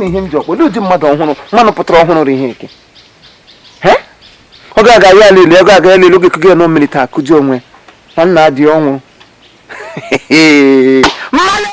Na ihe m ji ọkpọ ụdị mmadụ ọhụrụ, mmanụ pụtara ọhụrụ rụ ihe eke. Ọ ga-aga ya lele, ọ ga-aga ya lele oge kuge nọ mmiri taa kụji onwe na nna dị ọnwụ. Mmanụ.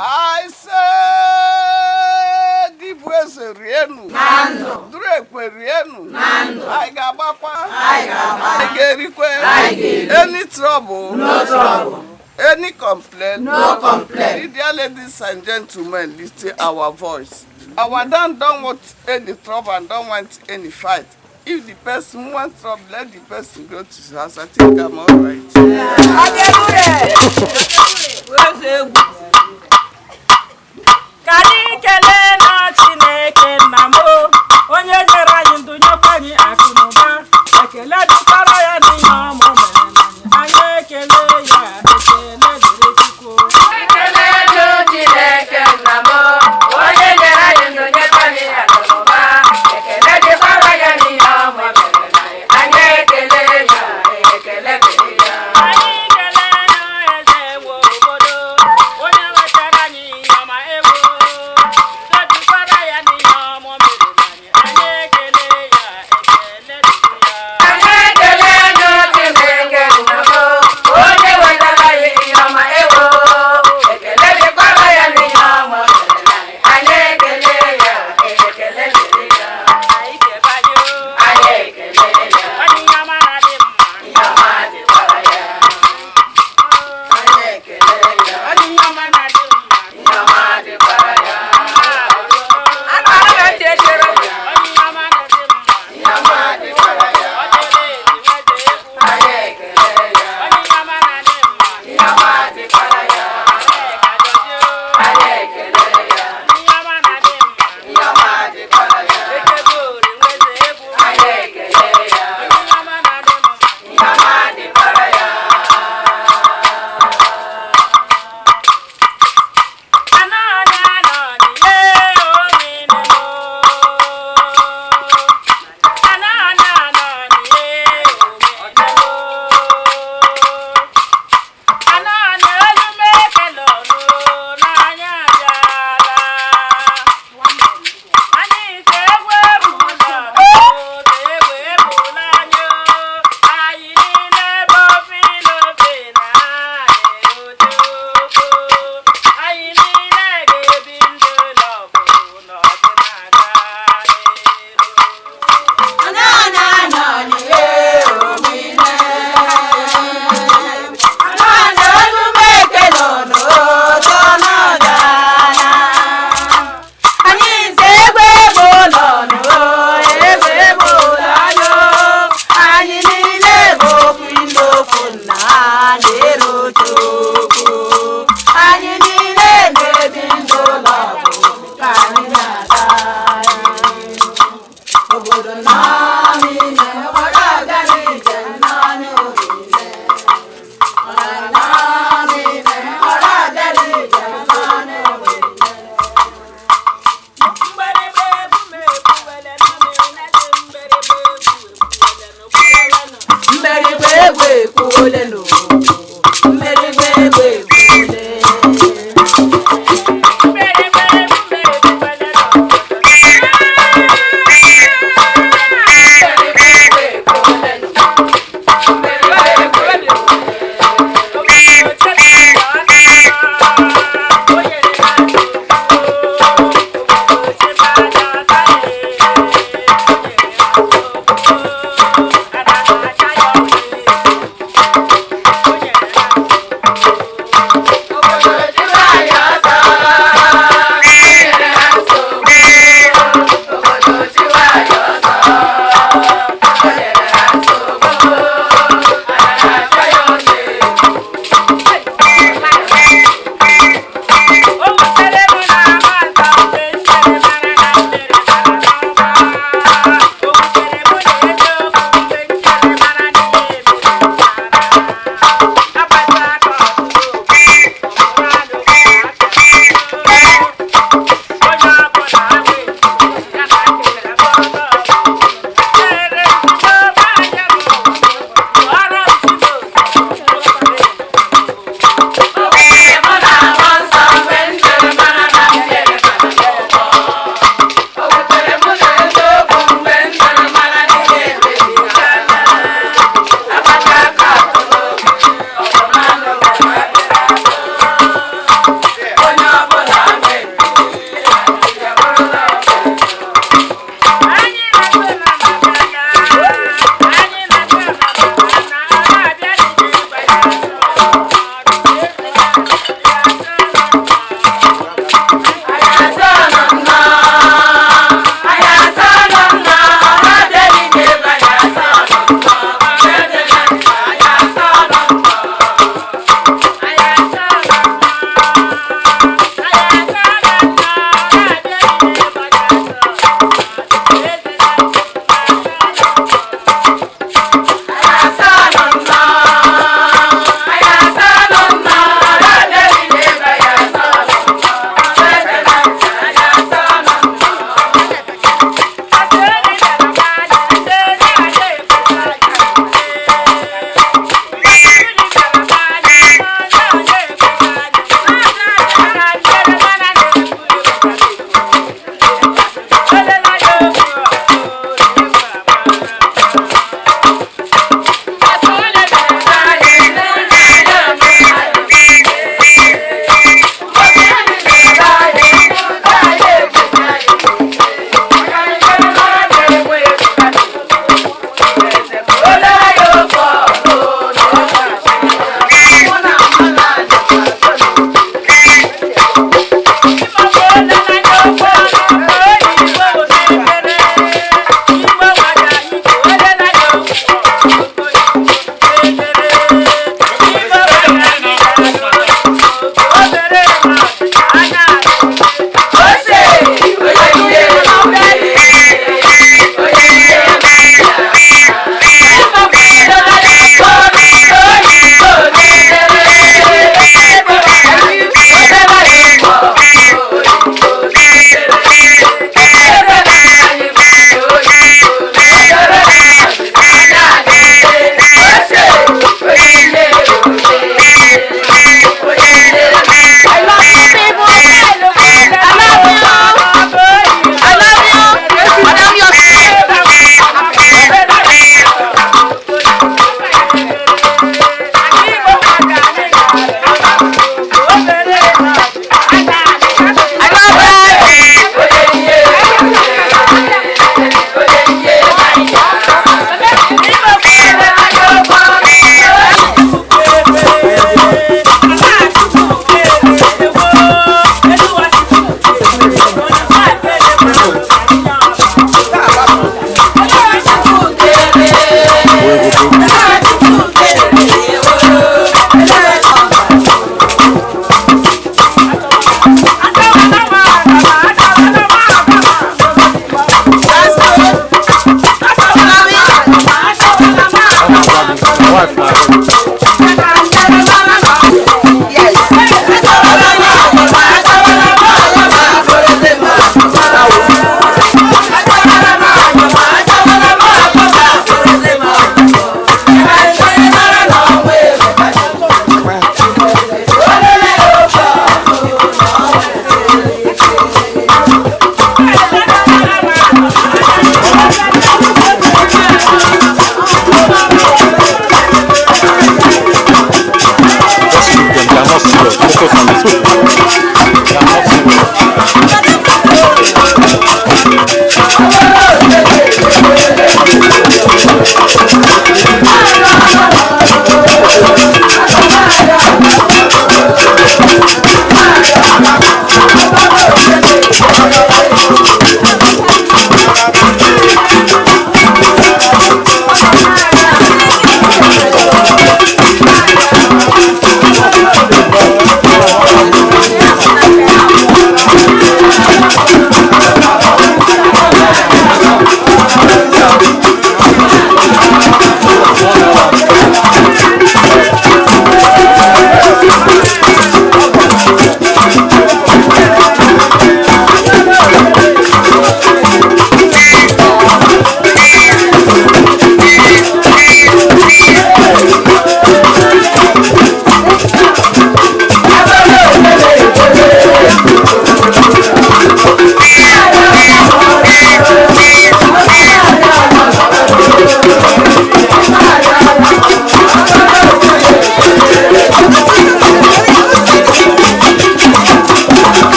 I say, dịbụ eze rienu, duru ekwe rienu, anyị ga-agbakwa, anyị ga-erikwe. Any trouble? No trouble. Any complaint? No complaint. The dear ladies and gentlemen, listen our voice. Our dan don't want any trouble and don't want any fight. If the person wants trouble, let the person go to his house. I think I'm all right. Ka anyị kelee na Chineke nna m o, onye nyere anyị ndụ, nyekwa anyị akụ na ụba. Ekele dịkwara ya n'ihe ọma o mere na anyị. Anyị ekele ya. Ekele dịrị Chukwu. Ekele dụ Chineke nna m, onye nyere anyị ndụ, nyekwa anyị akụ na ụba. Ekele dịkwara ya n'ihe ọma o mere na anyị. Anyị ekele ya, ekele dịrị ya. Anyị kelee na eze nwe obodo, onye wetara anyị ihe ọma. Ewo, udo dịkwara ya n'ihe ọma o mere na anyị. Anyị ekele ya. Ekele dịrị ya. Anyị ekele dụ Chineke nna m, onye wetara anyị ihe ọma. Ewo, ekele dịkwara ya n'ihe ọma o mere na anyị. Anyị ekele ya, ekele dịrị ya. Anyị kebe anyị o. Anyị ekele ya. Onye ihe ọma na-adị mma. Ihe ọma dịkwara ya. Anyị ekele ya. Onye ihe ọma na-adị mma. Ihe ọma dịkwara ya. Onye ihe ọma na-adị mma. Ihe ọma dịkwara ya. Ọ dịrị ezi nweze egwu. Anyị ekele ya. Onye ihe ọma na-adị mma. Ihe ọma dịkwara ya. Nneka Jọjị o. Anyị ekele ya. Onye ihe ọma na-adị mma. Ihe ọma dịkwara ya. Ekegori nweze egwu. Anyị ekele ya. Onye ihe ọma na-adị mma. Ihe ọma dịkwara ya. Anọọnị anọọnị ee omine mo. Anọọnị anọọnị ee omine mo. Anọọnị olume ekele ọnụ n'anya abịala. Anyị ise egwu ebula ọnụ, egwu ebula anyị o. Anyị niile bụ ofe ilofe na na-erote oko. Anyị niile ga-ebi ndụ lọbụ n'ọdịnala n'elu. Anyị niile na-ebi ndụ lọbụ ka anyị na-aga obodo naanị obodo aga n'ije naanị obiile naanị obodo aga n'ije naanị obiile. Mgberigbe egwu m ekwuwele nụ na-eti mgberigbe egwu ekwuwele nụ kwuwele nụ. Mmerigbe egwu ekwuole nụ, mmerigbe egwu ekwuole. Mgberigbe egwu m ekwuwele nụ. Obodo chere na ọka mma, o nyere ha nsogbu. Obodo chebe anya ọta.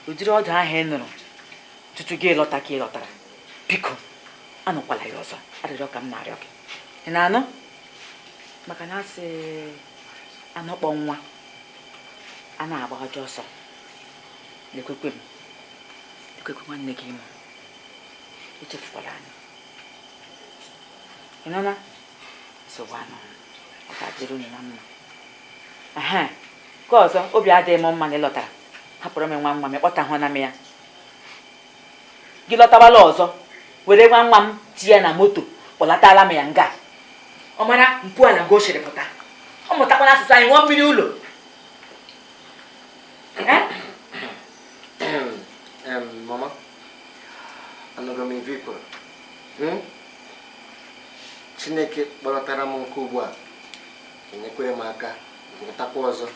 Ụdịrị ọdụ ahụ ị nụrụ tutu gị lọta ka ị lọtara biko anụkwala ya ọzọ arịrịọ ka m na-arịọ gị ị na-anụ maka na asị anụkpọ nwa a na-agba ọjọọ ọsọ lekwekwe m lekwekwe nwanne gị mụ echefukwala anyị ị nụla nsogbu anụ ọ ga-adịrị unu na mma ehe nke ọzọ obi adịghị m mma na ị lọtara hapụrụ m nwa nwa m kpọtahụna m ya gị lọtawala ọzọ were nwa nwa m tinye na moto kpọlatala m ya nga ọ mara mpụ a na nga o siri pụta ọ mụtakwana asụsụ anyị ṅụọ mmiri ụlọ. Mama, anọrọ m ife kwuru. Chineke kpọlọtara m nke ugbu a enyekwere m aka nwetakwa ọzọ.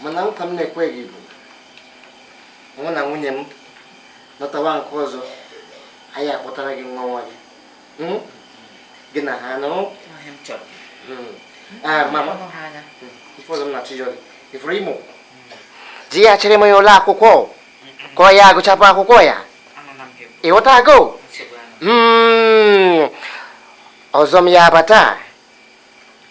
Mana nkwa m na-ekweghị bụ mụ na nwunye m lọtawa nke ọzọ, anyị akpọtara gị nwa nwa gị. Gị na ha nụrụ. Mama, ife ọzọ m na-achọ ịjọ gị, ifuru Imo ji ya chịrị m ya ụlọ akwụkwọ ka ọ ya agụchapụ akwụkwọ ya, ịghọtago? Ọzọ m ya abata,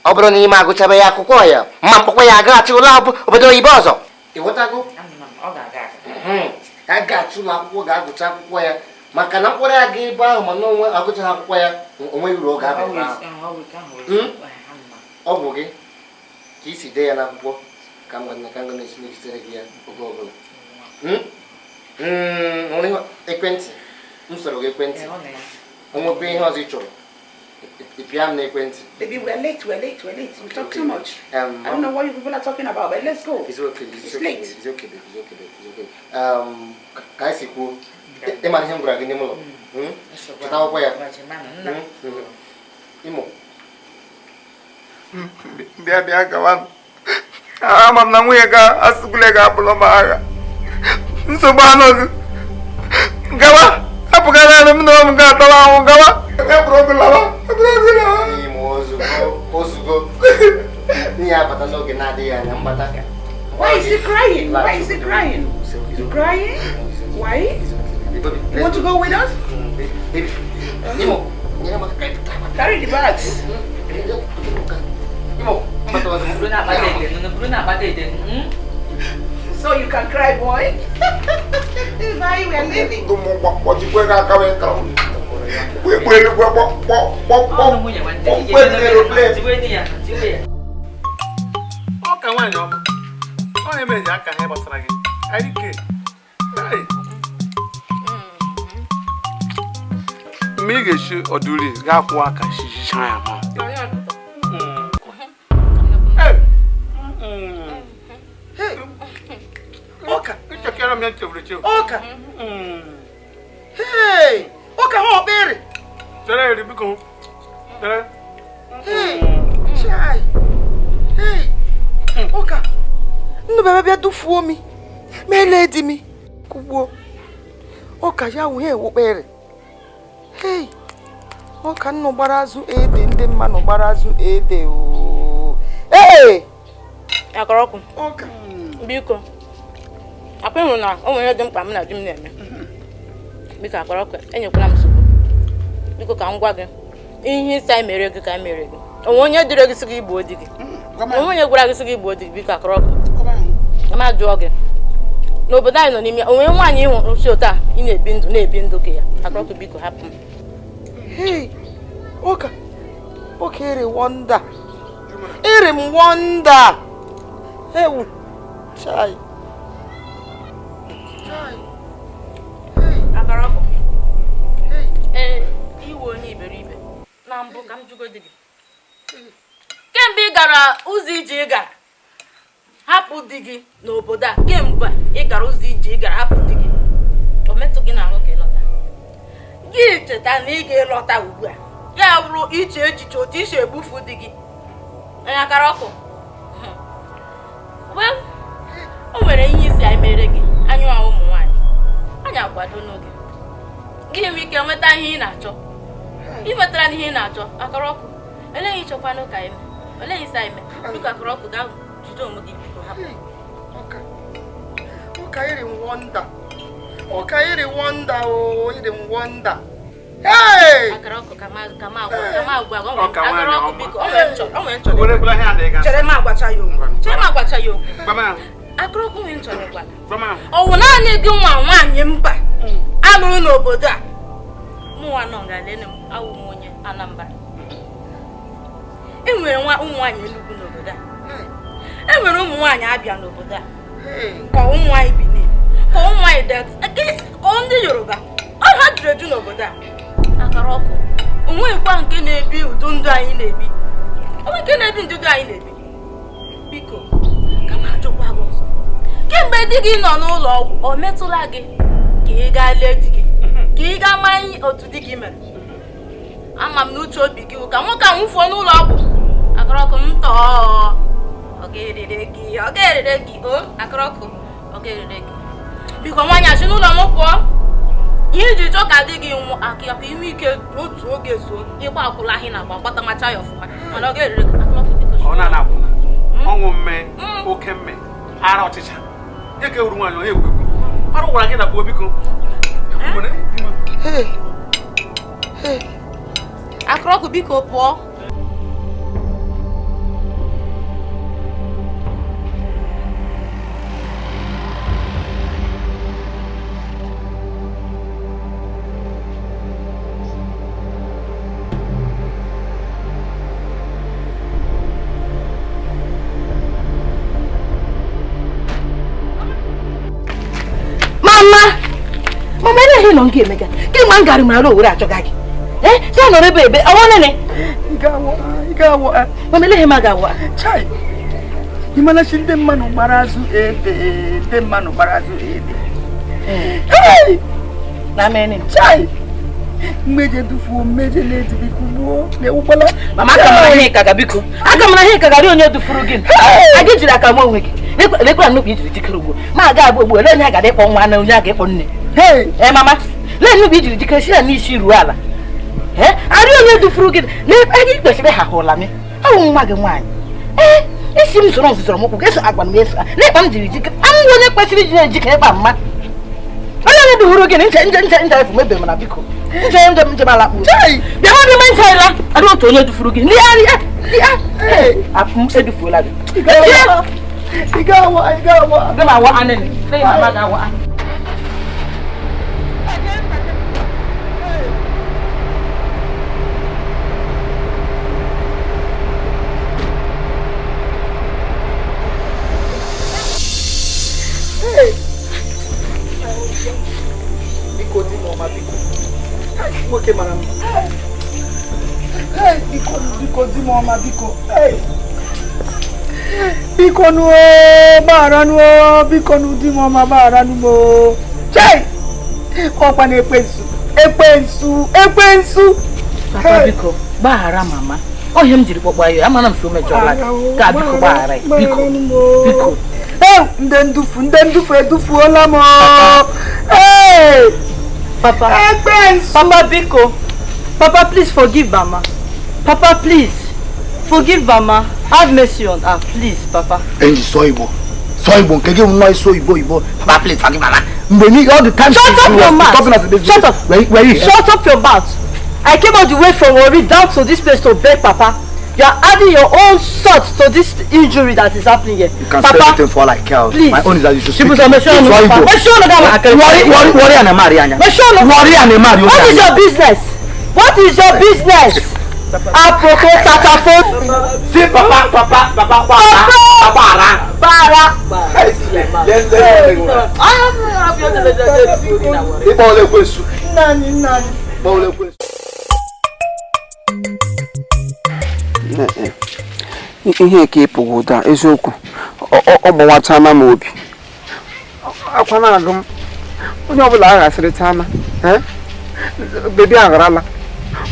ọ bụrụ na ime agụchaba ya akwụkwọ ya, mma mkpọkwa ya agaghachi ụlọ obodo oyibo ọzọ, ịghọtago? A ga-achụ ụlọ akwụkwọ ga-agụcha akwụkwọ ya, maka na mkpụrụ ya ga ebe ahụ, mana onwe agụchaghị akwụkwọ ya, onweghị uru ọ ga-aba ebe ahụ. Ọ bụ gị ka isi dee ya n'akwụkwọ ka m ka m na-esi na-ezitere gị ya oge ọbụla. Ekwentị m sọrọ gị, ekwentị o nwekwa ihe ọzọ ị chọrọ, ị pịa m n'ekwentị. Baby, we're late, we're late, we're late. We talk too much. I don't know what you people are talking about, but let's go. It's okay, it's It's okay, late. it's okay, baby, it's okay, baby, it's okay. Ka anyị si kwuo, ị mara ihe m gwara gị n'ime ụlọ. Cheta akwụkwọ ya. Imo. Bịa bịa gawa, ama m na nwunye ga asụgule ga-abụlọ m agha nsogbu anọzi. Gawa, hapụga naanị m na m ga-atọrọ ahụ. Gawa, hapụrụ oge lawa, hapụrụ oge lawa. Imo, ozugbo, ozugbo. N'ihi abata n'oge na-adịghị anya mgbata. Why is he crying? Why is he crying? You crying? Why? You want to go with us? Baby, Imo, nyere m aka ka anyị pụta. Carry the bags. Imo, mbata ọzọ. So you can cry, boy. Bye, we are leaving. Kpọchikwe gị aka wee kara egbe eluigwe kpọ kpọ kpọ kpọ kpọ aeroplane. Ọ ka nwaanyị ọma ọ na-emeji aka ha gbasara gị arike. Hey! Mgbe ị ga-esi ọdụri gaa kwụọ aka shicha ya ma. Hey! Ọka. Nchekere m ya nchefuru echefu. Ọka. Hey! Ọka ha ọkpịrị. Chere eri biko. Chere. Hey! Chai! Hey! Ọka. Nnu bịa bịa dufuo mi. Melee di mi. Kugbuo. Ọka ya wụ ha ewukpere. Hey! Ọka nnụ gbara azụ ede, ndị mmanụ gbara azụ ede ooo. Hey! Akọrọkụ. Ọka. Biko, akwa ịhụrụ na o nwere ihe dị mkpa m na di m na-eme. Biko akọrọkụ, enyekwala m nsogbu. Biko ka m gwa gị ihe isi anyị mere gị ka anyị mere gị. Onwe onye dịrị gị sị gị gbuo di gị? Onwe onye gwara gị sị gị gbuo di gị? Biko akọrọkụ, ka m ajụọ gị, n'obodo anyị nọ n'ime ya, onwe nwaanyị ịhụ si otu a ị na-ebi ndụ na-ebi ndụ ka ya? Akọrọkụ, biko hapụ m. Hey! Ọka. Ọka ere wonder. Ere m wonder. Ewu. Chai. Chai. Akọrọkụ. Hey. Ee, iwe onye iberibe na mbụ, ka m jụgodi gị, kemgbe ị gara ụzọ ije ị gara hapụ di gị n'obodo a, kemgbe ị gara ụzọ ije ị gara hapụ di gị, o metụ gị n'ahụ ka ịlọta gị cheta na ị ga-elọta ugbu a, ya bụrụ iche echiche otu isi egbufu di gị onye akara ọkụ? Well, o nwere ihe isi anyị mere gị, anyị nwa ụmụ nwaanyị anyị akwado n'oge gị nwee ike nweta ihe ị na-achọ. Ị nwetara n'ihe ị na-achọ, akara ọkụ, eleghị ịchọkwanụ ka eme, eleghị isi anyị mee. Biko akara ọkụ, gaa jide onwe gị, biko hapụ. Hey. Ọka. Ọka ere m wonder. Ọka ere wonder o, ere m wonder. Hey! Akara ọkụ, ka ma agwa gị, o nwere- Ọ ka nwaanyị akara ọkụ, ọma. biko, o nwere m chọrọ, o nwere m chọrọ. Werekwala ihe a na-ega. Chere m agwacha ya okwu. Chere m agwacha ya okwu. Gwa m ahụ. Akara ọkụ, nwere m chọrọ ịgwa gị. Gwa m ahụ. Ọ wụ naanị gị nwa nwaanyị mba alụrụ n'obodo a mụnwa nọ nga lene m awụ m onye Anambra. E nwere nwa ụmụ nwaanyị Enugu n'obodo a, e nwere ụmụ nwaanyị Abịa n'obodo a, Hey! ka ụmụ nwaanyị Benin, ka ụmụ nwaanyị Delta, ka ndị Yoruba, ọ ha juru eju n'obodo a. Akara ọkụ, onweghịkwa nke na-ebi udo ndụ anyị na-ebi, onwe nke na-ebi ndụ anyị na-ebi. Biko ka m ajụkwa gị ọzọ, kemgbe di gị nọ n'ụlọ ọgwụ, ọ metụla gị ka ị gaa lee di gị, ka ị gaa mara ihe otu di gị mere? Ama m na uche obi gị ka nwoke a nwụfuo n'ụlọ ọgwụ. Akụrọkụ m tọọ. Ọ ga-erere gị, ọ ga-erere gị, o akụrọkụ, ọ ga-erere gị. Biko nwaanyị asị n'ụlọ m pụọ. Ihe iji chọọ ka di gị nwụọ aka ka inwe ike n'otu oge zuo ịgba akwụla ahị na agba gbata ya ọfụma mana ọ ga-erere gị akụrọkụ biko. Ọ na-ana akwụna ọṅụ mme oke mme ara ọchịcha eke uru nwaanyị onye egwu arụ gwara gị na kpuo biko. Akụrọkụ biko pụọ. Mama, ele nọ nga emega. Kemgbe m gara mara owere achọga gị. Eh, sị nọrọ ebe ebe, ọwọ nene. Ị Mama, ele ma ga-awa. Chai. Ịmana chi ndị mmanụ gbara azụ ede, ndị mmanụ gbara azụ ede. Hey! Na mene. Chai. Mmeje dufuo, mmeje na-ejiri kugbuo, na-ewukwala. Mama, aka mara ihe ka ga biko. Aka mara ihe ka ga onye dufuru gị. Aga ejiri aka m onwe gị. Lekwara nnukwu ijiri jikere ugbo. Ma aga abụ ugbo, ele onye a gara ịkpọ nwa na onye a ga-ịkpọ nne. Hey! Eh, mama, lee nnukwu ijiri jikere si na n'isi ruo ala. Eh, arị onye dufuru gị. Na ebe kwesịrị ha hụla m. Awụ nwa gị nwaanyị. Eh, isi m soro nzụzọrọ m ụkwụ ga-eso agwa m eso. N'ịkpa m jiri jikere. Amụ onye kwesịrị iji na-ejikere ịkpa mma. Onye onye dufuru gị nche nche nche nche efu mebe mana biko. Nche nche nche ala kpụ. Bịa nwa bịa nche la. Arị otu onye dufuru gị. Ndị arị ndị a. Apụ m edufuola gị. Ị ga-awa, ị ga-awa. Gị ma awa anịnị. Lee mama ga-awa. Biko di m ọma biko. Nwoke mara mma. Biko biko di m ọma biko. Biko nu gbaghara nu biko nu di m ọma gbaghara nu m. Chai! Ọkwa na ekwensu ekwensu ekwensu. Papa biko gbaghara mama. Ọ ihe m jiri kpọkpọ ya amara m si o mejọrọ gị. Ka biko gbaghara ya biko biko. Ndị ndufu edufuola m. Hey! Papa. Papa biko. Papa, please forgive Mama. Papa, please. Forgive Mama. Have mercy on her, please, Papa. Enyi so Igbo. So Igbo nke gị nwa iso Igbo Igbo. Papa, please forgive Mama. Mgbe ni all the time. Shut up your mouth. Shut up. Where you? Shut up your mouth. I came all the way from Warri down to this place to beg Papa. You are adding your own salt to this injury that is happening here. You can Papa, say anything for like cow. Please. My own is that you should speak. Worry and marry. What is your business? What is your business? Aproko tatafo. See, Papa, Papa, Papa, Papa, Papa, Bara. Ihe ka ịpụghị ụda eziokwu ọ gbawachana m obi akwa na-agụ m onye ọbụla aghasịrị chana bebi agharala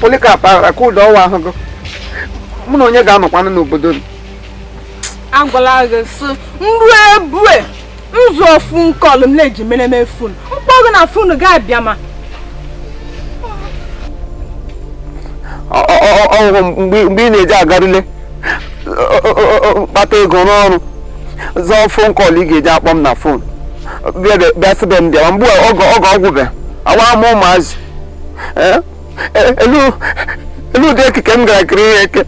Polycarp aghara ka ụda ọwa ahụ gụ mụ na onye ga-anọkwanụ n'obodo m. Agwala gị sị nru ebue nzu ofu nkọlụ m na-eji mere m fon mkpọ gị na fon ga-abịa ma ọgwụ mgbe ị na-eji agarule kpata ego n'ọrụ zọọ fon kọl ị ga-eji akpọ m na fon bịa sịbe m bịawa mgbe oge ọgwụbe awa m ụmụazị elu ụdị ekike m gara kiri ihe eke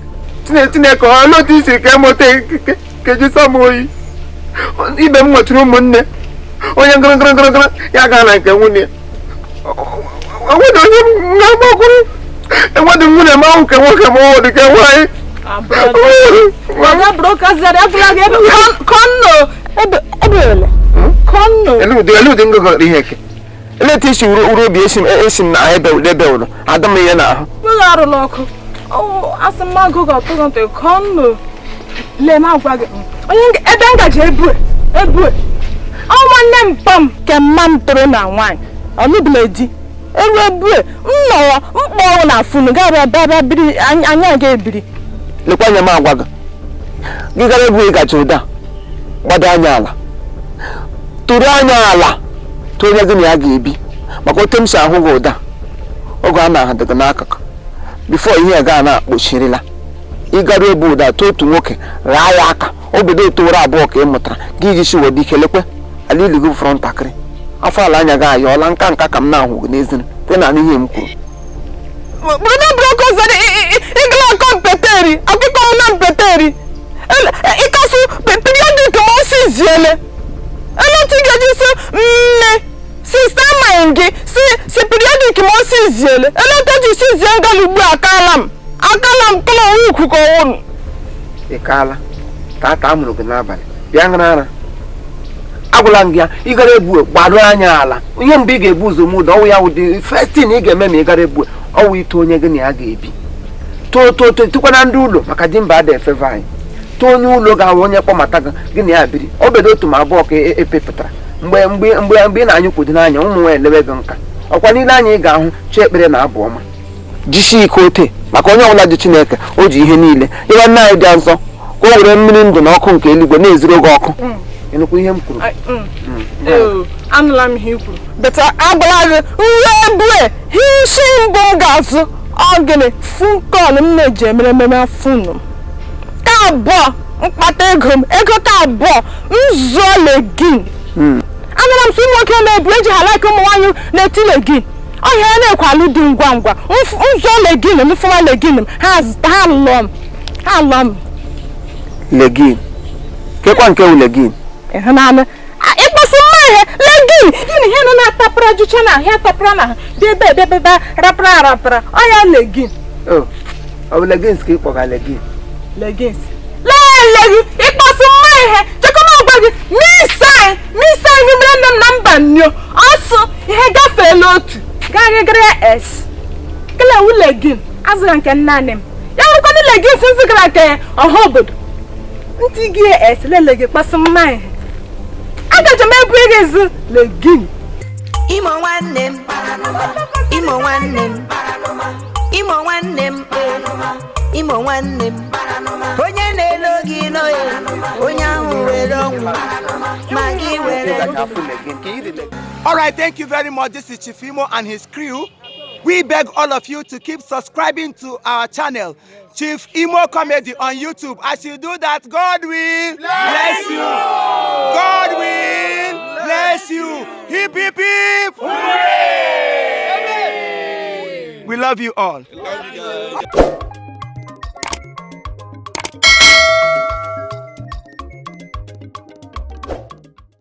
Chineke olu otu isi ke moto ekike kejisa m oyi ibe m nwetara ụmụnne onye ngịrịngịrịngịrị ya gaa na nke nwunye onwedị onye m ga-agbakwuru enwedị nwunye m ahụ nke nwoke ma ọ dị nke nwaanyị. Eleti isi uru obi esi m na ebe ebe ụlọ ada m ihe n'ahụ. Ụlọ arụla ọkụ. Asị m agụ gị ọtụgụ ntị kọnụ lee m agwa gị onye ebe ngaji ebu ebu ọ nwanne m pam ke mma m toro na nwaanyị ọnụbụla di Eru ebue nnọọ mkpọrọ na funu ga-abịa bịa biri anya ga-ebiri. Lekwa anya m agwa gị. Gị gara ebu ị gacha ụda gbado anya ala tụrụ anya ala tụọ onye gị na ya ga-ebi maka otu m si ahụ gị ụda oge a na-ahụ dị gị n'akụkụ bifo ihe ga na-akpọchirila ịgara ebu ụda tụọ otu nwoke ghaa ya aka obodo etowere abụọ ka ị mụtara gị iji si wede ike lekwe ala ili gị fọrọ ntakịrị afọ ala anya gị ayọọla nka nka ka m na-ahụ gị n'ezinu te na n'ihe m kwuru. Brother Broko zara igla kompeteri akụkọ m na mpeteri ịkasụ periodic ma osi ziele eleti ga-eji si nne sista main gị si periodic ma osi ziele eleti ji si zie ngali ugbu akala m kụlọ ukwu ka ọwụnụ. Ị kaala tata amụrụ gị n'abalị bịa ṅara ara agwụla m gị ya ịgara ebu gbado anya ala ihe mbụ ị ga-ebu ụzọ mụ ụda ọwụ ya wụdị first thing ị ga-eme ma ị gara ebu ọwụ ito onye gị na ya ga-ebi too too too tụkwana ndị ụlọ maka di mba ada efeve anyị too onye ụlọ ga-awụ onye kpọmata gị gị na ya biri obedo otu ma abụọ ka epepụtara mgbe mgbe mgbe mgbe ị na-anyụ kwudo n'anya ụmụ nwaanyị elewe gị nka ọkwa niile anya ị ga-ahụ chọọ ekpere na abụ ọma jisie ike ote maka onye ọbụla dị Chineke o ji ihe niile ịwa nna anyị dị nsọ ka o were mmiri ndụ na ọkụ nke eluigwe na-ezuru oge ọkụ. Ịnụkwa ihe m kwuru? Anụla m ihe i kwuru beta agwala gị nwa ebue isi mbụ m ga-azụ ọ gịnị fun kọl m na-eji emere ememe funu m ka abụọ mkpata ego m ego ka abụọ m zụọ legin. Anụla m sị ụmụ nwoke na-ebu eji ha like ụmụ nwaanyị na-eti legin ọhịa ya na-ekwe alụ dị ngwa ngwa m zụọ legin m fụwa legin m ha lụọ m ha lụọ m. Legin kekwa nke wụ legin ịhụnanya ịkpọsị mma ihe legin gịnị ihe nọ na-atapara jucha na ahịa tapara na dị ebe ebe ebe rapara rapara ọya legin. Ọ bụ legins ka ị kpọga legin? Legins lelegị ịkpọsị mma ihe chekwa agwa gị misa anyị mere nne m na mba nnio ọsụ ihe gafeela otu gaghị gara s kelewu legin azụga nke nna m ya nwekwana legins nzigara nke ọha obodo ntị gị s lele gị kpasị mma ihe agaje m ebu ego ezu legin. Imo nwanne m, Imo nwanne m, Imo nwanne m, Imo nwanne m, onye na-elo gị n'oye, onye ahụ were ọnwụ, ma gị were ndụ. All right, thank you very much. This is Chief Imo and his crew. We beg all of you to keep subscribing to our channel, Chief Imo Comedy on YouTube. As you do that, God will bless you. God will bless you. Hip, hip, hip. Hooray! We love you all. Love you guys.